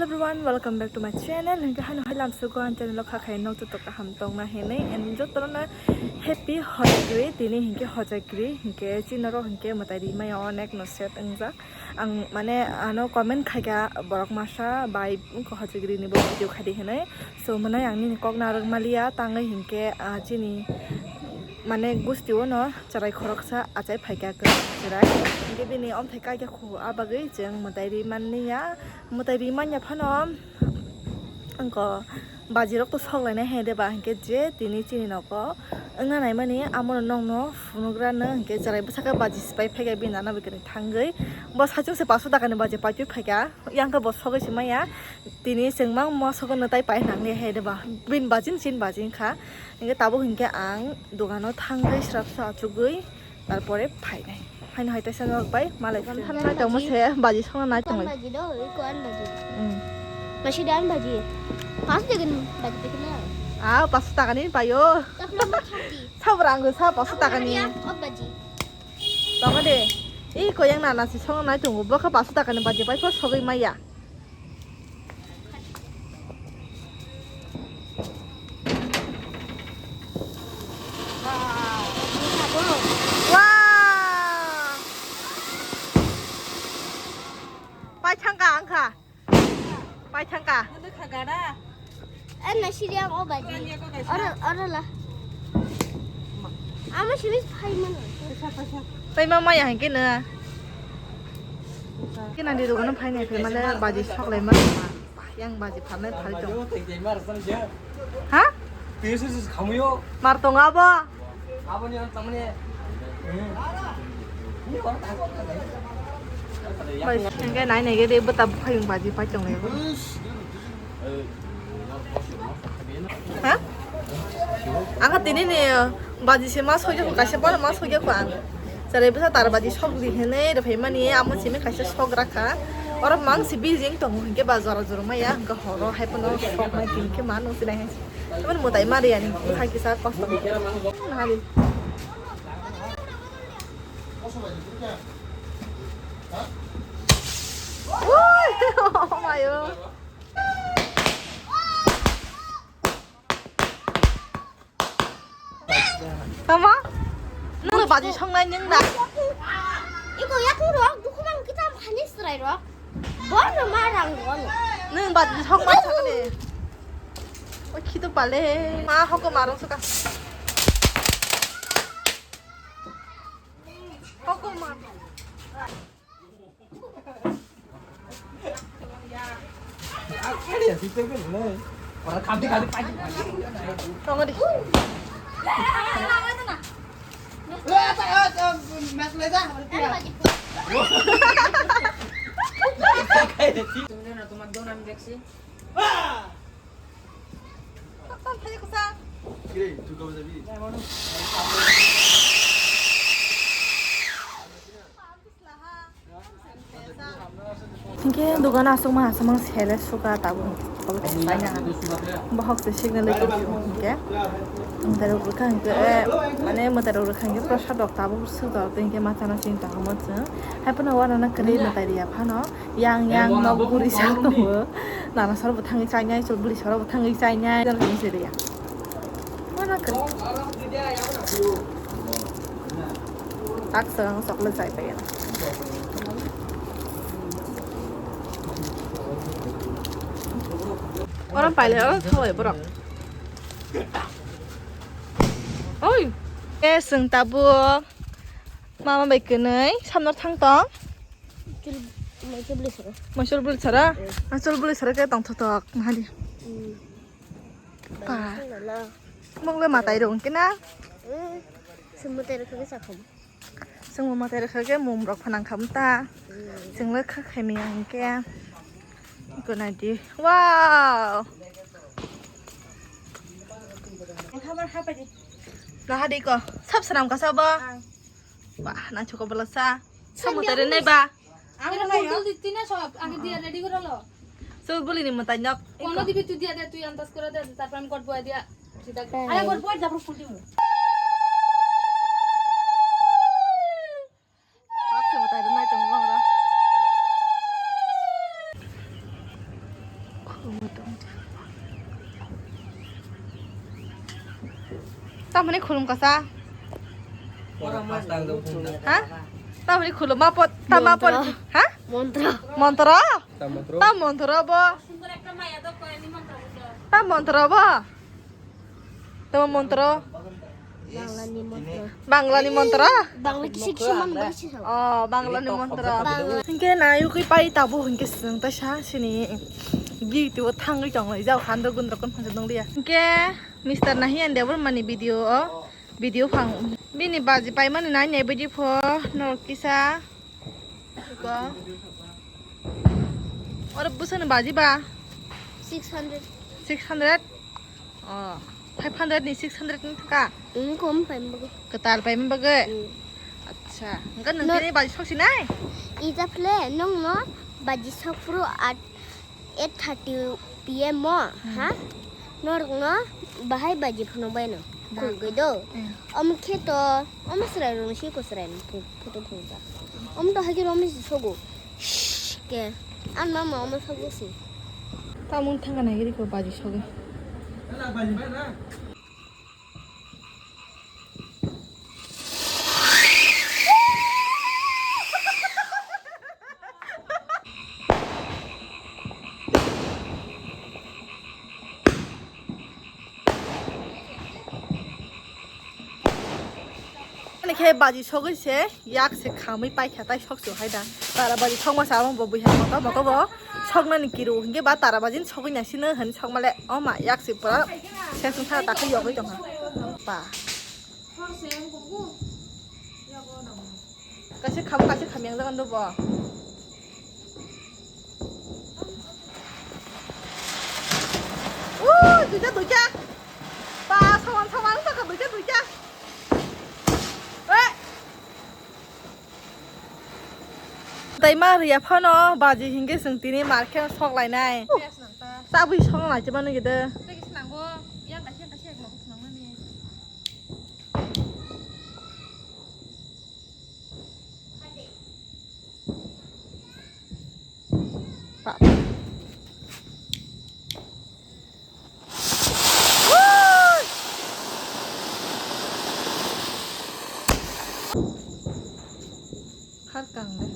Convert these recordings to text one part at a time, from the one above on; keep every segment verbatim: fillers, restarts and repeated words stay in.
Hello everyone, welcome back to my channel. Hinkhe hano hai lamsugo ang channel o kha khai nok joto kaham tongna hinwi and jotono happy Hojagiri. Tini hinkhe Hojagiri hinkhe chini norok hinkhe mwtai rimaya onek no set wngjak. Ang mane ano comment khaikha borok masa bai wngkha Hojagiri ni bo video khaidi hinwi. So mwnai ang nini kok narwk maliya tangwi hinkhe ah, chini mane gusti o no chwrai khoroksa achai phaikha kwrwi chwrai. Hinkhe bini omthai kaikha khu a bagwi chwng mwtai ri manliya. Mwtai ri manya phano wngkha baji rok to sok lainai hai de ba hinkhe je tini chini nogo wngna naimani amo no nokno phunukgrano hinkhe chwrai bwsakhe baji swbai phaikha bini nana bwkhe thangwi bo saichung se paso taka ni baji paitwi phaikha yang khe bo sogwi se maya tini chwng mang mo sogo no tai pai nang le hai de ba bini baji ni chini baji wngkha hinkhe tabuk hinkhe ang dogano thangwi srapsa achugwi. Tarpore phainai. Phaino hai taisa norok bai malai. Dogan thangnai tongma se baji songna nai tonglai. Baji do, iko an baji. Hmm. Masi dan baji. Pas degen baji pikir na. Ah, pas taka ni payo. Tapla ma thati. Sabra anggo sa pas taka ni. Ot baji. Tongo de. Iko yang nana si songna nai tongo. Bokha pas taka ni baji pai po sogwi maya. Wow. Pai thangka angkha. Pai thangka. Eh, nasi dia ang obat. Ora, ora lah. Ama sini pai mana? Pai mama ya hengke na. Kena di dogan phainai phaimale baji sok lai ma. Yang baji pharnai phari tong. Ha? Mar tong abo. Bai, hingke nai nai ge de bwta buphayung baji pai tong lai. Ha? Ang kha tini ni baji se ma sogya ko, kaisa bono ma sogya ko ang. Chwrai bwsa tar baji sok di hinwi rwphai mani amo simi kaisa sok rakha. Oro mang si building tongo hinkhe ba jora jora maya hinkhe horo hai phano sok nai hinkhe ma nung sinai hai. Tamani mwtai ma riyani hai kisa kosto. Nahali. Ui, oh my God. Tama? Nung baji songnai nung na? Iko yakung rok, dukumang kita manis rai rok. Bon no ma rang bon. Nung baji song ma sakne. O khito pale. Ma hoko marong suka. Hoko ma. তোমার দোন আমি দেখছি। Hinkhe dogan aswkma aswkma sele suka tabuk. Bohok se signal hinkhe mwtai rok rwkha hinkhe mane mwtai rok rwkha hinkhe prosad rok tabuk swk rok hinkhe ma chana sini tongma chwng hai phano uanana kwrwi mwtai rwya phano. Yang yang nok buri sak tongo. Nana soro bo thangwi chainai, chol buri soro bo thangwi chainai. Jana thangwi se riya. Mana kri. Tak sang chocolate chai pai. Orang paile orang thawai borok. Oi. Eh, seng tabuk. Mama bai kwnwi samno thang tong. Chul, mai chul bwlwi sara. Mai chul bwlwi sara? Mm. Mai chul bwlwi sara khe tongthok thok nahadi. Mm. Pa. Bai swngnala. Mokle matai rw hwnkhe na? Mm. Chwng mwtai rw khe sakha. Chwng mwtai rw khe mum rok phanang kha ta. Mm. Chwng le kha khaimya hwnkhe. Kwnadi. Wow. Nahadi ko. Sab swnam ka sabo. Ang. Wah, nang choko belaksa. Samudra neba. Ang Pero nang photo yo. Diti na sob, age dia ready kora lo. So buli ni matai nok. Kono dibi tu dia de, tu antas kora de, tarpor ami kot boy dia. Sita. Hey. Ayo kot boy, tapor photo mo. Hak se matai nai tong bang ra. Tamoni khulum kasa. Ha? Tamoni khulum ma pot, tama pot. Mantra. Ha? Mantra. Mantra? Tam mantra? Tam mantra bo. Tam mantra bo. Tamo mantra? Banglani mantra. Banglani mantra? Bangla kisi kisi man bai si sao. Oh, Banglani mantra. Bangla. Hingke na yukui pai tabo hingke sung ta sa sini beauty o thangwi tong lai jao khando gundro kon phang dong liya. Hingke Mister Nahi and Debor mani video o video phang bini baji pai mani nai ne video pho norok kisa. Iko. Oro bwsano baji ba? Six hundred. Six hundred? Oh, five hundred ni six hundred ni thaka? Hmm, kom pai bagwi. Kwtal pai bagwi? Hmm. Acha, hwnkhe nwng tini baji sok sinai? Ija phle nwng no baji sok phuru at eight thirty P M o, ha? Norokno bahai baji phunukbaino. Khulgwi do. Omo khe to, omo chwrairokno si kwchwraino photo phunukjak. Omo to haikhe omo si sogo. Shh, ke. Ang mama omo sogo si. Tamung thangna nai rikho baji sogwi. Ani khe baji sogwi se, yak se khamwi paikha tai sok se hai da. Tara baji sokma sa bo buiha moto moto bo soknani kiru hinkhe ba tara baji sogwi naisino hin sokmale oma yak se pura sesung sa takhu yogwi tongkha. Pa. Kaisa kham, kaisa kham yang jagan do bo. Ui, duita, duita. Pa, sawan, sawan, saka duita, duita. Eh. Tai ma riya phano, baji hingke sung tini market sok lainai. Tabui sok lai chibano gede. Har kang de.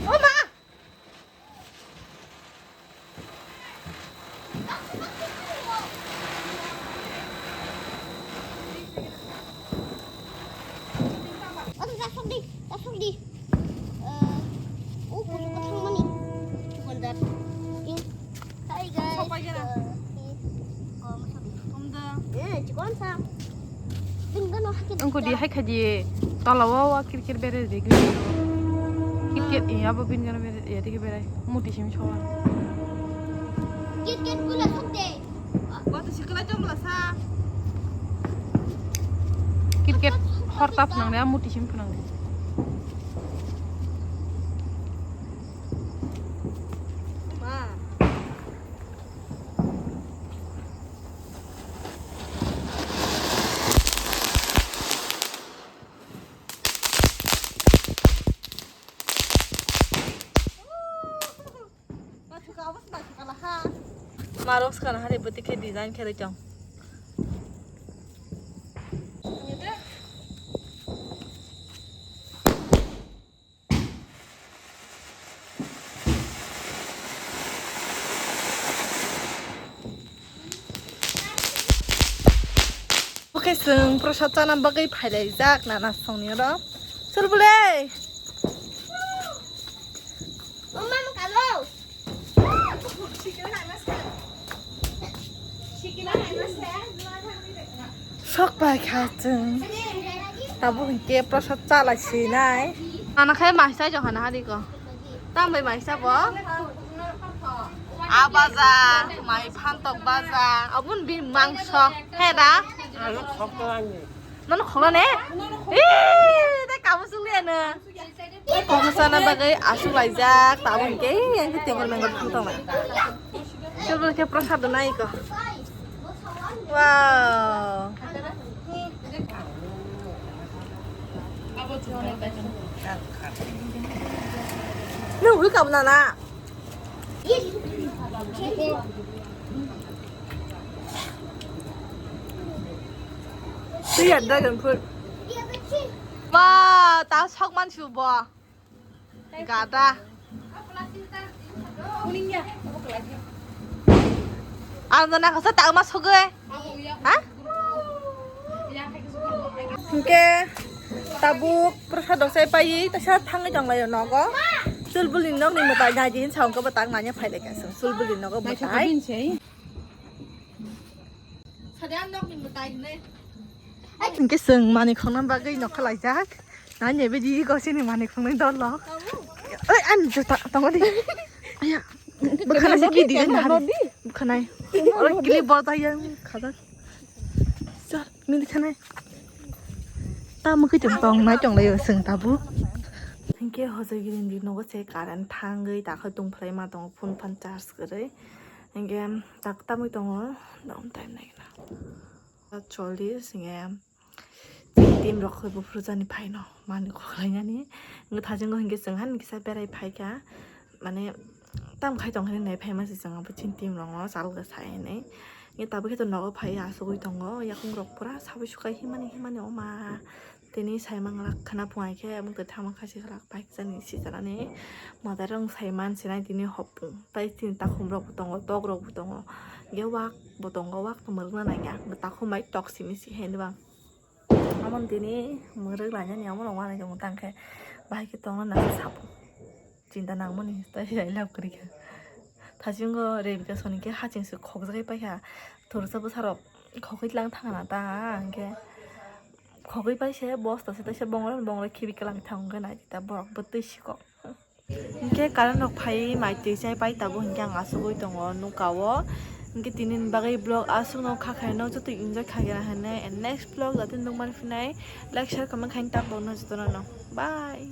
O ma! Ado jasok di, jasok di. Eh, oh, kuchuk thangmani. Chukandar. Hi guys. Sopai gana. Eh, chikon sa. Ang ko di hai khaji tola wa wa kir kir bere de. Kir kir, eh, abo bin gana bere, ya, dikhe bere. Muti sim chola. Kir kir gula suk de. Wa to sikla jom la sa. Kir kir hor tap nang de, muti sim phunang de. Ma. Marok skana hari bwtwi khe design khe ri tong. Oke, chwng prosad chana bagwi phailaijak nana songni oro. Sorbole. Sok pai kha chwng. Tabuk hinkhe prosad chalai sinai. Nana khai mai chai jong hana hari ko. Tam bai mai cha bo. A baja, mai phantok baja. Abun bi mangso. He da? Nono kholo ne? Ih, tei kamu sung liya no. Kokno sana bagwi aswk laijak, tabuk hinkhe yang khe tengkol mengkol thang tongnai. Chwlbo khe prosad nai ko. Wow. Bwkha bwnana. Twi ya dragon fruit. Wow, ta sok mansu bo. Gada. Ang dana kasa ta ma sogwe. Ha? Hingke tabuk prasad rok sai pai tasa thangwi tonglaio nogo. Chulbuli nokni mwtai nai din sa hwnkhe bo tak nanya phai lai kaisa. Chulbuli nogo mwtai. Hingke chwng manwi khongna bagwi nokha laijak. Nai nebe di gosini manwi khongnai dol lo. Oi, ani juta tongo di. Aya. Bwkhana se ki di na hari. Bwkhanai. Oro kili bota yang khajak. Chal, mili khanai. Ta mukhi tong tong nai tong lai seng tabu. Hingke hojai gini di nogo se current thangwi takho tong phlai ma tongo phone phan charge kwrwi. Hingke tak tamwi tongo dom time nai na. Choli singe. Team rok khoi buphuru jani phaino manwi khoklainani. Wngkha thajingo hinkhe chwng han kisa berai phaikha. Mane tam khai tong hinwi nai phaima se chwng abo chini team rokno chal khe sai hinwi. Nge tabukhe to nogo phai asugwi tongo. Yakung rok pura sabai sukai himani himani oma. Tini sai manglak khana phungai khe amuk twi thama khasi khlak bike jani sijanani. Madar rok sai man sinai tini hopung. Tai tini takhum rok bo tongo, tok rok bo tongo. Nge wak bo tongo, wak to mwrwkna nangya. Takhum bai tok simi si hai bang. Amon tini mwrwk lainani amo rok manwi tongo tangkhe bahai khe tongna nang sabo chinta nangmani tai sai lab kwrwi kha. Thasingo Rebika soni khe haching se khokjagwi paikha thursa bwsarok khokwi tlang thangna ta hwnkhe khokwi paise bosta se taisa bongra bongra khibi kwlangwi thango hwnkhe naidi ta borok bo twi sikok. Hingke current rok phai mai twi chai pai tabuk hingke ang asugwi tongo nukao. Hingke tini ni bagwi vlog aswkno kha khaino joto enjoy kha gira hinwi and next vlog jate nukmani phinai like share comment khaini ta vlog no jotono no bye.